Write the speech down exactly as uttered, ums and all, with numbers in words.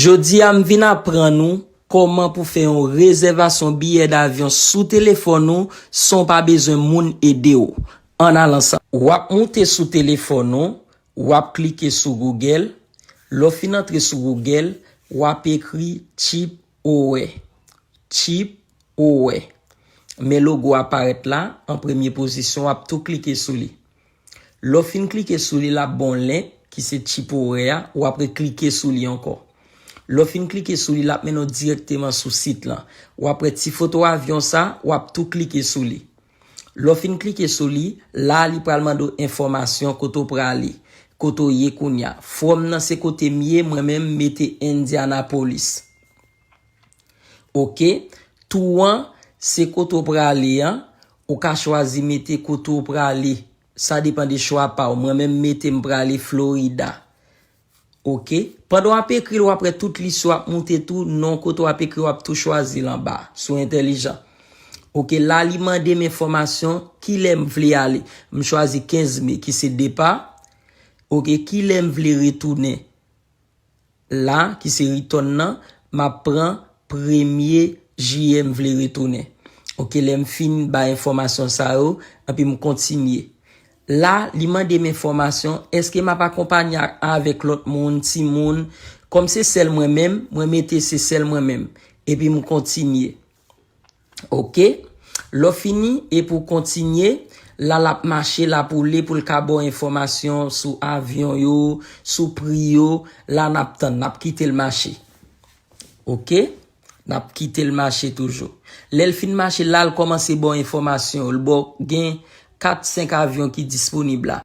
Jodi a m vin aprann ou kòman pou fè yon rezèvasyon biyè davyon sou telefòn ou san w pa bezwen moun ede w. Ann al ansanm. W ap moute sou telefòn ou, w ap klike sou Google. Lè w fin antre sou Google, w ap ekri Cheap Hour. Cheap Hour. Men logo a parèt la, an premye pozisyon, w ap tou klike sou li. Lè w fin klike sou li, l ap ba w link ki se Cheap Hour a, w ap reklike sou li ankò. Lè w fin klike sou li, l ap mennen w dirèkteman sou sit lan. W ap wè ti foto avyon sa, w ap tou klike sou li. Lè w fin klike sou li, la li pral mande w enfòmasyon kote w prale, kote w ye kounye a. From nan se kote m ye, mwen menm m mete Indianapolis. Oke, tou an se kote w prale an, ou ka chwazi mete kote w prale. Sa depann de chwa pa w. Mwen menm m mete m prale Florida. Oke, pandan w ap ekri l, w ap wè tout lis yo ap moute tou, non kote w ap ekri w ap tou chwazi l anba, sou entèlijan. Oke, la li mande m enfòmasyon, kilè m vle ale. M chwazi kenz me, ki se depa. Oke, kilè m vle retounen. La, ki se return nan, m ap pran premye jiyè m vle retounen. Oke, lè m fin bay enfòmasyon sa yo, epi m kontinye. La, li mande m enfòmasyon, èske m ap akonpanye a-, avèk lòt moun, timoun? Kòm se sèl mwen menm, mwen mete se sèl mwen menm. Epi m kontinye. Oke? Lè w fini, epi w kontinye, la l ap mache, l ap woule pou l ka ba w enfòmasyon sou avyon yo, sou pri yo, la n ap tann, n ap kite l mache. Oke? N ap kite l mache toujou. Lè l fin mache, la l kòmanse ba w enfòmasyon yo. L ba w gen kat, senk avyon ki disponib la.